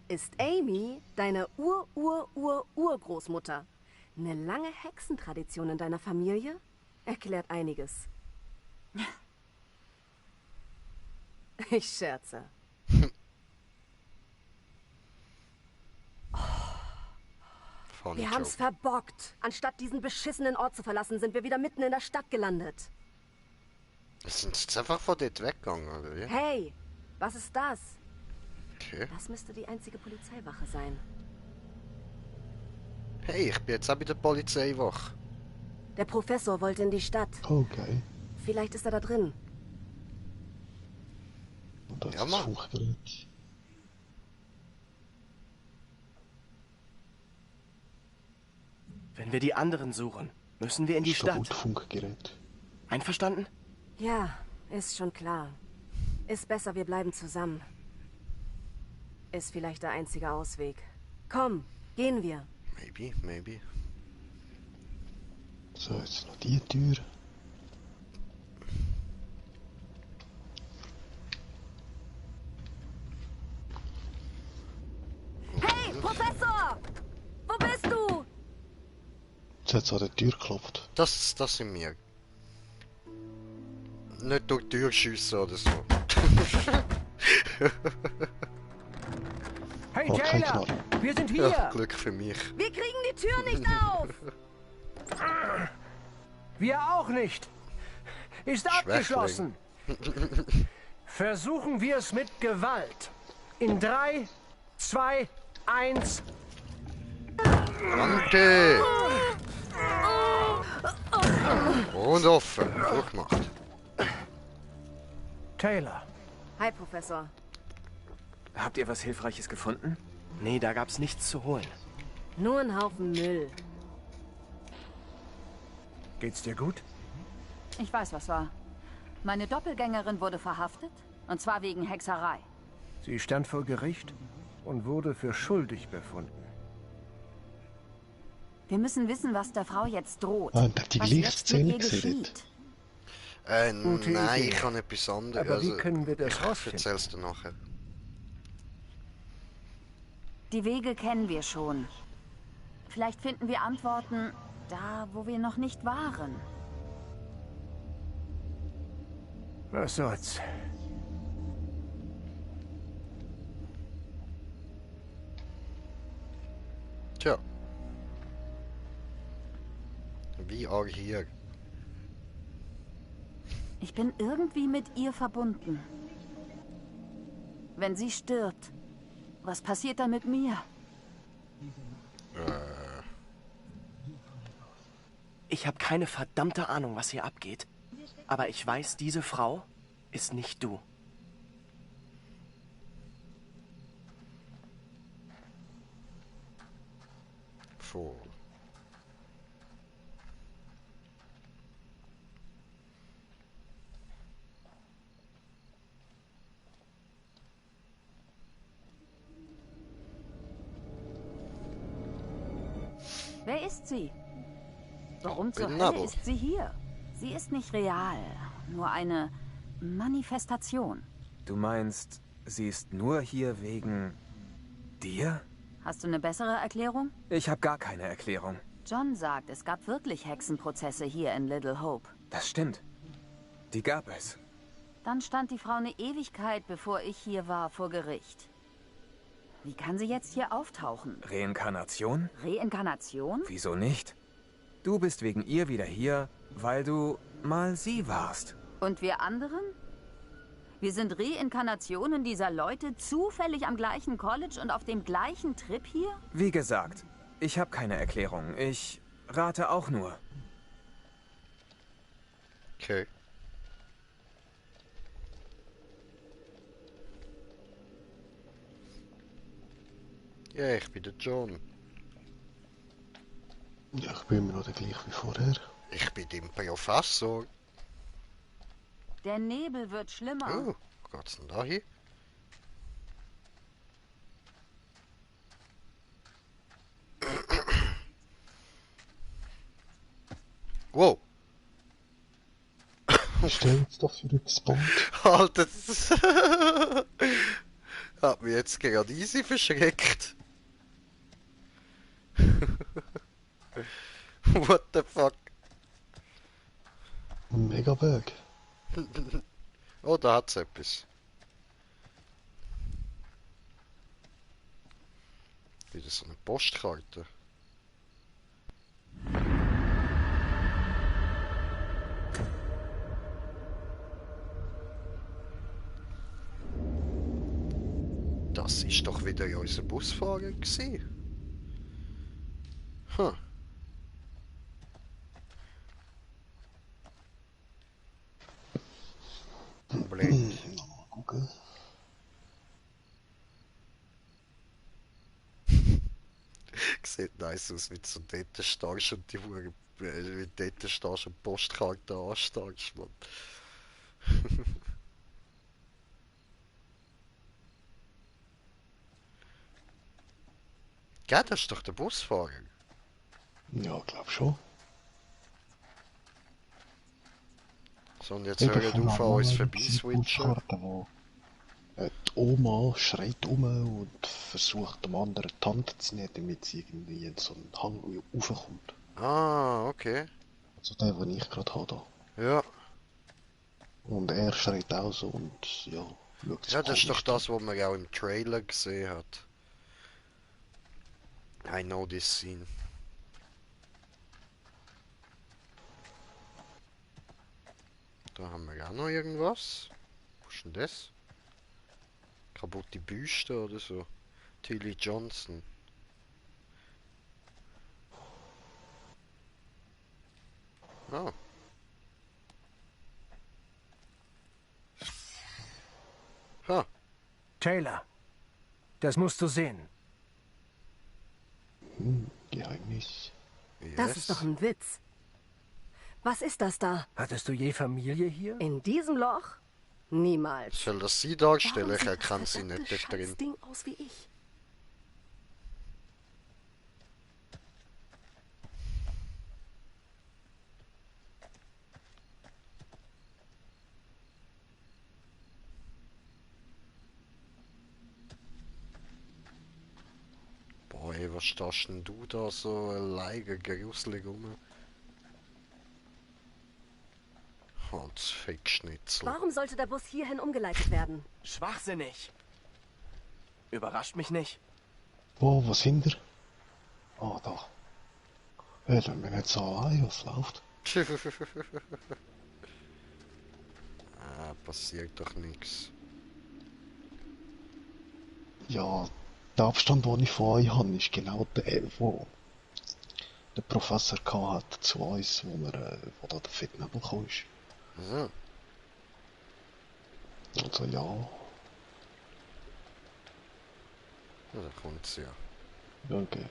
ist Amy deine Urgroßmutter. Eine lange Hexentradition in deiner Familie erklärt einiges. Ich scherze. Funny Wir haben's joke. verbockt. Anstatt diesen beschissenen Ort zu verlassen, sind wir wieder mitten in der Stadt gelandet. Sind sie jetzt einfach von dort weggegangen, oder wie? Hey, was ist das? Okay. Das müsste die einzige Polizeiwache sein. Hey, ich bin jetzt auch bei der Polizei wach. Der Professor wollte in die Stadt. Okay. Vielleicht ist er da drin. Und das Ja, ist Mann. Funkgerät. Wenn wir die anderen suchen, müssen wir in die Ist doch gut Stadt. Funkgerät. Einverstanden? Ja, ist schon klar. Ist besser, wir bleiben zusammen. Ist vielleicht der einzige Ausweg. Komm, gehen wir. Maybe, maybe. So, jetzt noch die Tür. Hey, Professor! Wo bist du? Jetzt hat es an der Tür geklopft. Das sind wir. Nicht durch die Tür schiessen oder so. Hey Oh, kein Taylor, Knarre. wir sind Ja, hier. Glück für mich. Wir kriegen die Tür nicht auf! Wir auch nicht. Ist Schwächling. abgeschlossen. Versuchen wir es mit Gewalt. In 3, 2, 1. Danke! Und offen. Gut gemacht. Taylor, Hi, Professor. Habt ihr was Hilfreiches gefunden? Nee, da gab's nichts zu holen. Nur ein Haufen Müll. geht's dir gut? Ich weiß, was war. Meine Doppelgängerin wurde verhaftet, und zwar wegen Hexerei. Sie stand vor Gericht und wurde für schuldig befunden. Wir müssen wissen, was der Frau jetzt droht. Ah, und habt ihr Was gleich jetzt Szene mit ihr gesehen? geschieht. Gute Nein, Idee. ich kann etwas anderes. Aber wie können wir das ich rausfinden? erzähl's dir nachher. Die Wege kennen wir schon. Vielleicht finden wir Antworten da, wo wir noch nicht waren. Was soll's? Tja. Wie arg hier. Ich bin irgendwie mit ihr verbunden. Wenn sie stirbt, was passiert dann mit mir? Ich habe keine verdammte Ahnung, was hier abgeht. Aber ich weiß, diese Frau ist nicht du. Voll. Wer ist sie? Warum zur bin Hölle Nabel. ist sie hier? Sie ist nicht real, nur eine Manifestation. Du meinst, sie ist nur hier wegen dir? Hast du eine bessere Erklärung? Ich habe gar keine Erklärung. John sagt, es gab wirklich Hexenprozesse hier in Little Hope. Das stimmt. Die gab es. Dann stand die Frau eine Ewigkeit, bevor ich hier war, vor Gericht. Wie kann sie jetzt hier auftauchen? Reinkarnation? Reinkarnation? Wieso nicht? Du bist wegen ihr wieder hier, weil du mal sie warst. Und wir anderen? Wir sind Reinkarnationen dieser Leute, zufällig am gleichen College und auf dem gleichen Trip hier? Wie gesagt, ich habe keine Erklärung. Ich rate auch nur. Okay. Ja, ich bin der John. Ja, ich bin immer noch der gleiche wie vorher. Ich bin dein Professor. Der Nebel wird schlimmer. Oh, wo geht's denn da hin? Wow. Stell uns doch für gespawnt. Alter, das hat mich jetzt gerade easy verschreckt. What the fuck? Megaberg. Oh, da hat's etwas. Wieder so eine Postkarte. Das ist doch wieder unser Busfahrer gewesen. Hm. Blöd. Google. Sieht nice aus, wie du so dort stehst und die Hure, wie du dort stehst und die Postkarte anstarrst, Mann. Gell, das ist doch der Busfahrer. Ja, glaub schon. So, und jetzt Eben hören von auf an einer uns neuen vorbeiswitchen. Postkarte, wo die Oma schreit um und versucht dem anderen die Hand zu nehmen, damit sie irgendwie in so einen Hang raufkommt. Ah, okay. Also der, den ich gerade habe. Ja. Und er schreit auch so und ja, schaut so Ja, das ist doch komisch das, was man auch im Trailer gesehen hat. I know this scene. Da haben wir auch noch irgendwas. Was ist denn das? Kaputte Büste oder so. Tilly Johnson. Ah. Ha. Taylor, das musst du sehen. Geheimnis. Das ist doch ein Witz. Was ist das da? Hattest du je Familie hier? In diesem Loch? Niemals. Soll das sie darstellen? Warum Ich sieht erkenne das sie verdammte nicht dort drin. Scheißding aus wie ich? Boah, ey, was stehst denn du da so alleine gruselig rum? Hans Fickschnitzel. Warum sollte der Bus hierhin umgeleitet werden? Schwachsinnig. Überrascht mich nicht. Oh, was hinter? Ah, da. Ja, dann bin ich jetzt so ein, was läuft. Ah, passiert doch nichts. Ja, der Abstand, den ich von euch habe, ist genau der, wo der Professor hat zu uns, wo da der Fettnebel kam. Also, Also ja, ja, da kommt's ja. okay.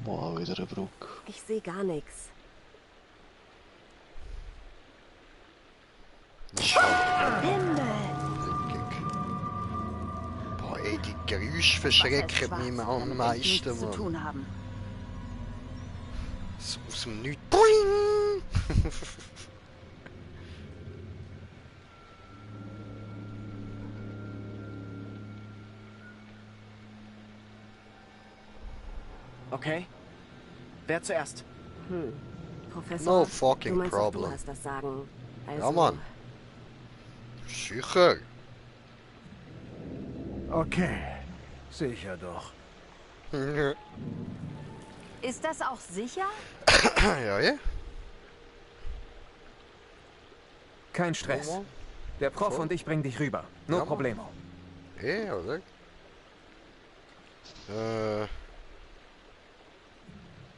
Wow, wieder eine Brücke. Ich sehe gar nichts. Schau, Himmel! Kick. Boah, ey, die Geräusche verschrecken mich am meisten, zu Mann. tun haben. So aus dem Nichts. Boing! Okay. Wer zuerst? Professor, No du fucking meinst, auch du problem. hast das Sagen. Also, Ja, Mann. Sicher. Okay, sicher doch. Ist das auch sicher? Ja, ja. Kein Stress. Der Prof Voll. und ich bringen dich rüber. No Ja, Mann. problemo. Oder?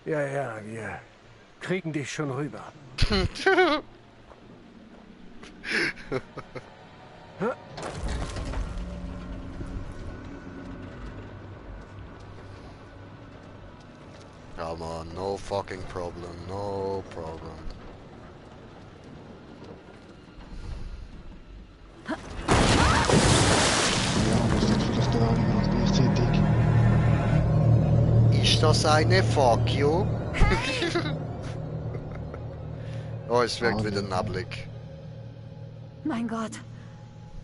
Ja, wir kriegen dich schon rüber. Come on, no fucking problem, no problem. Ja, was steht vielleicht da alles gleichzeitig? Ist das eine Fuck you? Oh, es wirkt wieder neblig. Mein Gott.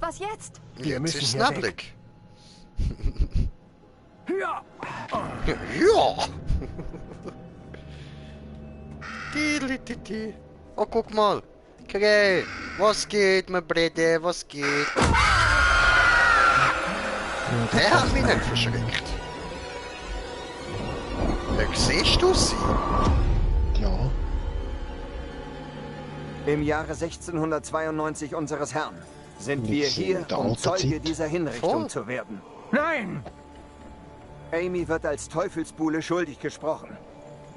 Was jetzt? Jetzt müssen ist es hier neblig. Ja! Ja! Tidli-titi. Oh, guck mal. Okay, was geht, mein Brede, was geht? Der hat mich nicht verschreckt. Siehst du sie? Ja, Im Jahre 1692 unseres Herrn sind Nicht wir so hier, in der um alten Zeuge Zeit. dieser Hinrichtung Voll. zu werden. Nein! Amy wird als Teufelsbuhle schuldig gesprochen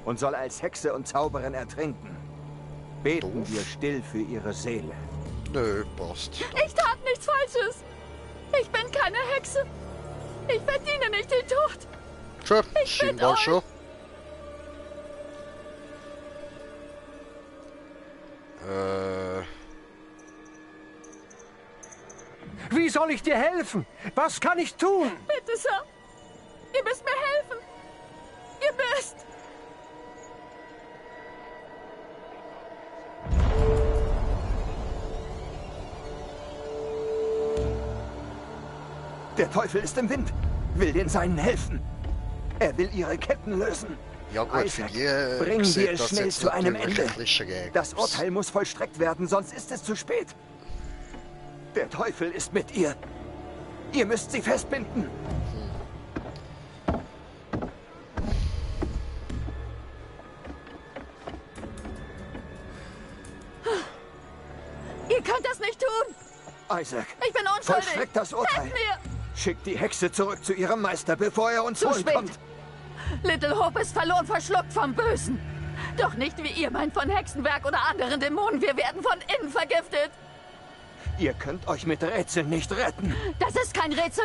und soll als Hexe und Zauberin ertrinken. Beten Doof. wir still für ihre Seele. Nö, passt. Ich tat nichts Falsches. Ich bin keine Hexe. Ich verdiene nicht den Tod. Tja, Ich bitte scheinbar euch. schon. Wie soll ich dir helfen? Was kann ich tun? Bitte, Sir. Ihr müsst mir helfen. Ihr müsst. Der Teufel ist im Wind, will den Seinen helfen. Er will ihre Ketten lösen. Ja gut, für Isaac, die bringen sieht wir es das schnell jetzt zu einem natürlich Ende. ein bisschen schräg Das aus. Urteil muss vollstreckt werden, sonst ist es zu spät. Der Teufel ist mit ihr. Ihr müsst sie festbinden. Ihr könnt das nicht tun. Isaac, Ich bin unschuldig. vollstreckt das Urteil. Helft mir. Schickt die Hexe zurück zu ihrem Meister, bevor er uns Zu holen spät. kommt. Little Hope ist verloren, verschluckt vom Bösen. Doch nicht wie ihr meint von Hexenwerk oder anderen Dämonen. Wir werden von innen vergiftet. Ihr könnt euch mit Rätseln nicht retten. Das ist kein Rätsel.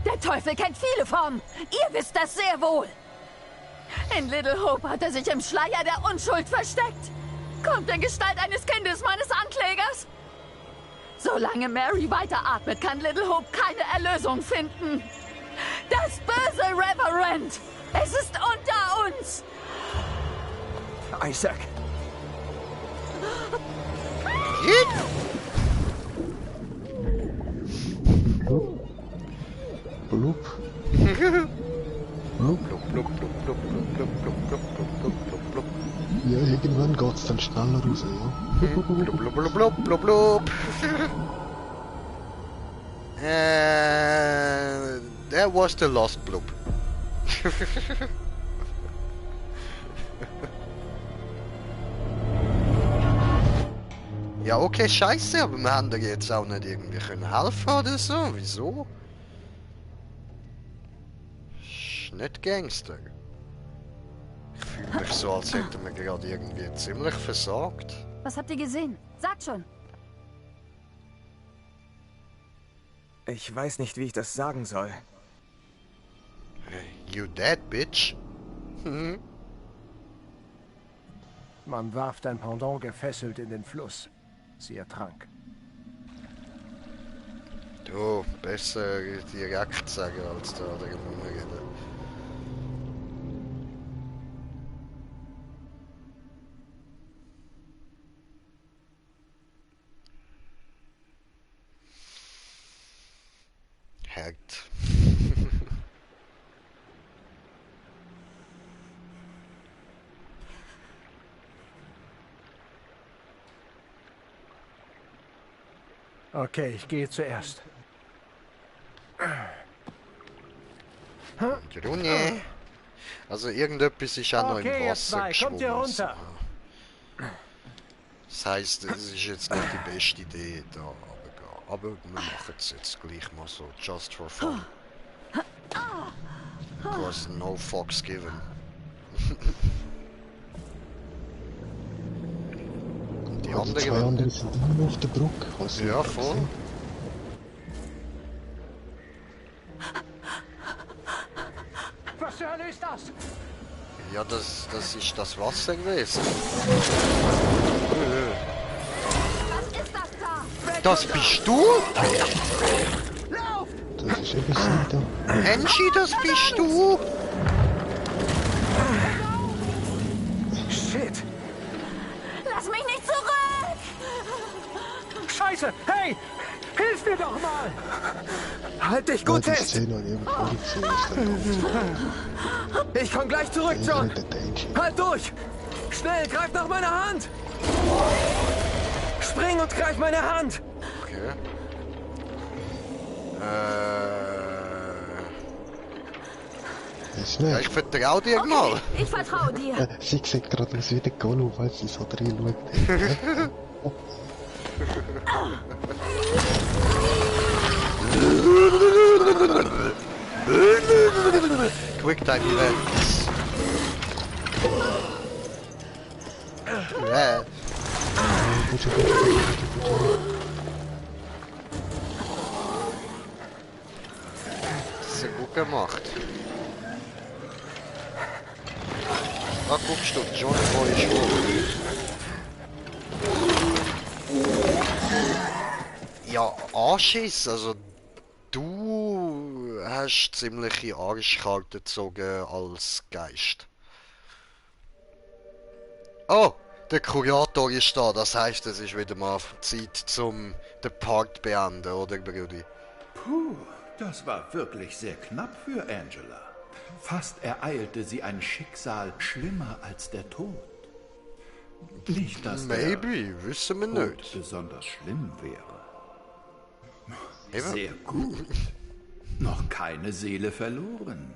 Der Teufel kennt viele Formen. Ihr wisst das sehr wohl. In Little Hope hat er sich im Schleier der Unschuld versteckt. Kommt in Gestalt eines Kindes meines Anklägers. Solange Mary weiteratmet, kann Little Hope keine Erlösung finden. Das böse Reverend. Es ist unter uns. Isaac, blub. Blub. Blub, blub, blub, blub, blub, blub, blub, blub, blub, blub, blub. Ja, irgendwann geht's dann schneller raus, ja. Blub, blub, blub, blub, blub, blub. That was the last blub. Ja, okay, scheiße, aber wir haben dir jetzt auch nicht irgendwie können helfen oder so. Wieso? Ist nicht Gangster. Ich fühle mich so, als hätten wir gerade irgendwie ziemlich versagt. Was habt ihr gesehen? Sagt schon. Ich weiß nicht, wie ich das sagen soll. You dead, bitch. Mhm. Man warf dein Pendant gefesselt in den Fluss. Sie ertrank. Du, besser direkt sagen, als da rumreden. Hakt. Okay, ich gehe zuerst. Grunje. Also irgendetwas ist auch noch im Okay, ihr Wasser zwei, kommt ihr geschwommen. runter. Das heisst, es ist jetzt nicht die beste Idee, da runterzugehen. Aber wir machen es jetzt gleich mal so, just for fun. Because no fucks given. Und die Die zwei anderen... anderen sind immer noch auf der Brücke. Hast du Ja, nicht voll. gesehen? Was zur Hölle ist das? Ja, das ist das Wasser gewesen. Was ist das da? Das bist du? Das ist eben sie da. Angie, das bist du? Shit! Lass mich nicht zurück! Scheiße! Hey! Hilf mir doch mal! Halt dich Ja, gut die fest! Szene habe ich eben vorhin gesehen, was da kommt. Ich komm gleich zurück, Der John! rettet Angie. Halt durch! Schnell, greif nach meiner Hand! Spring und greif meine Hand! Okay. Ist Ja, nicht. ich vertraue dir mal. Ich vertraue dir. Sie sieht gerade aus wie der Gollum, weil sie so drin schaut. Quicktime Events. Ja. Das ist ja gut gemacht. Ah, guckst du, John Boy ist hoch. Ja, Anschiss, also du hast ziemliche Arschkarte gezogen als Geist. Oh, der Kurator ist da, das heißt, es ist wieder mal Zeit zum den Part beenden, oder Brudi? Puh, das war wirklich sehr knapp für Angela. Fast ereilte sie ein Schicksal schlimmer als der Tod. Nicht, dass Maybe, wissen wir der Tod nicht. besonders schlimm wäre. Eben. Sehr gut. Noch keine Seele verloren.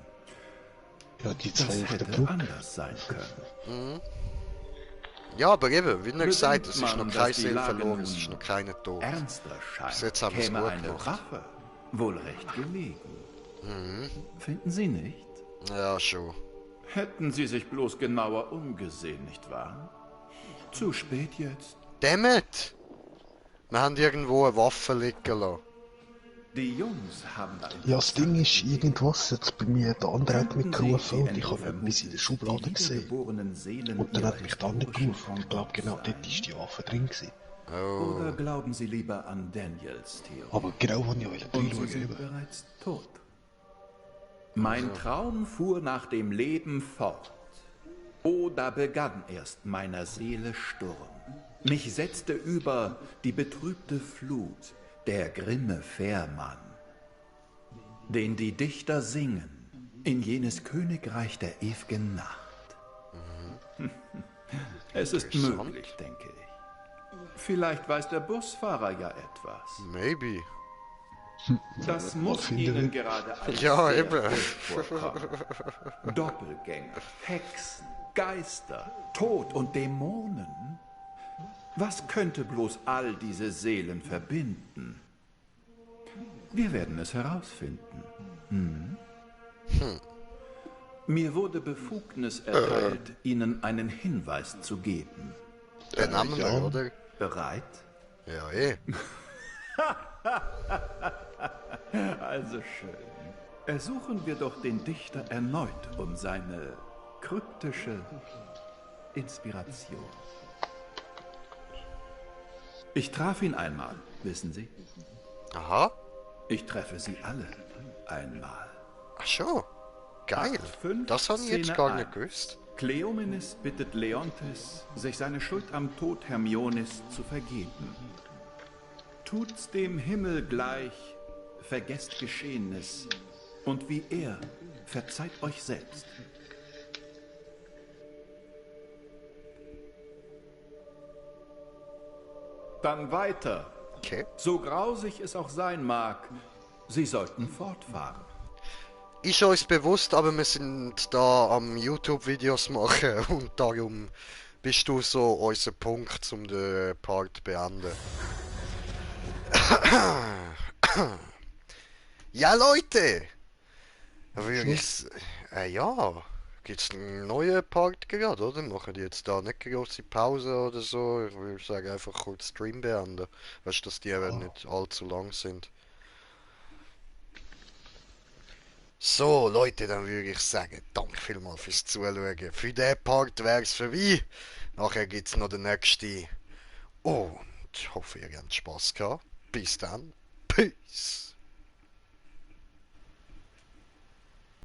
Ja, die zwei Das auf der hätte Brücke. anders sein können. Ja, aber eben, wie gesagt, es ist Bedenkt noch man, keine dass die Seele Lage verloren, nun es ist noch keiner tot. Ernster Bis jetzt scheint, haben wir es käme gut eine gemacht. Rache wohl recht gelegen. Finden Sie nicht? Ja, schon. Hätten Sie sich bloß genauer umgesehen, nicht wahr? Zu spät jetzt. Dammit! Wir haben irgendwo eine Waffe liegen lassen. Die Jungs haben ein Ja, das Ding ist, irgendwas jetzt bei mir, der andere hat mich Könnten gerufen Sie und ich habe etwas in der Schublade gesehen. wiedergeborenen Seelen Und dann hat ihrer mich der andere historischen gerufen und ich glaube genau Vergangenheit dort ist die Waffe drin gewesen. Oder glauben Sie lieber an Daniels Theorie? Aber genau, wo ich euch Und Sie reinschauen sind eben. bereits tot. Mein Traum fuhr nach dem Leben fort. Oh, da begann erst meiner Seele Sturm. Mich setzte über die betrübte Flut der grimme Fährmann, den die Dichter singen in jenes Königreich der ewigen Nacht. Es ist möglich, denke ich. Vielleicht weiß der Busfahrer ja etwas. Maybe. Das muss finde Ihnen ich. gerade als Ja, sehr eben. hoch vorkommen. Doppelgänger, Hexen, Geister, Tod und Dämonen. Was könnte bloß all diese Seelen verbinden? Wir werden es herausfinden. Mir wurde Befugnis erteilt, Ihnen einen Hinweis zu geben. Den haben wir, ja. oder? Bereit? Ja, eh. Also schön. Ersuchen wir doch den Dichter erneut um seine kryptische Inspiration. Ich traf ihn einmal, wissen Sie? Aha. Ich treffe sie alle einmal. Ach so, geil. Akt 5, Das habe ich jetzt Szene gar nicht 1. gewusst. Kleomenes bittet Leontes, sich seine Schuld am Tod Hermiones zu vergeben. Tut's dem Himmel gleich, vergesst Geschehenes, und wie er, verzeiht euch selbst. Dann weiter. Okay. So grausig es auch sein mag, sie sollten fortfahren. Ist uns bewusst, aber wir sind da am YouTube-Videos machen und darum bist du so unser Punkt, um den Part zu beenden. Ja, Leute! Würde ich ja, gibt's einen neuen Part gerade, oder? Machen die jetzt da nicht eine große Pause oder so? Ich würde sagen, einfach kurz Stream beenden. Weißt du, dass die eben nicht allzu lang sind. So, Leute, dann würde ich sagen, danke vielmals fürs Zuschauen. Für diesen Part wäre es vorbei. Nachher gibt es noch den nächsten. Und ich hoffe, ihr habt Spaß gehabt. Bis dann. Peace.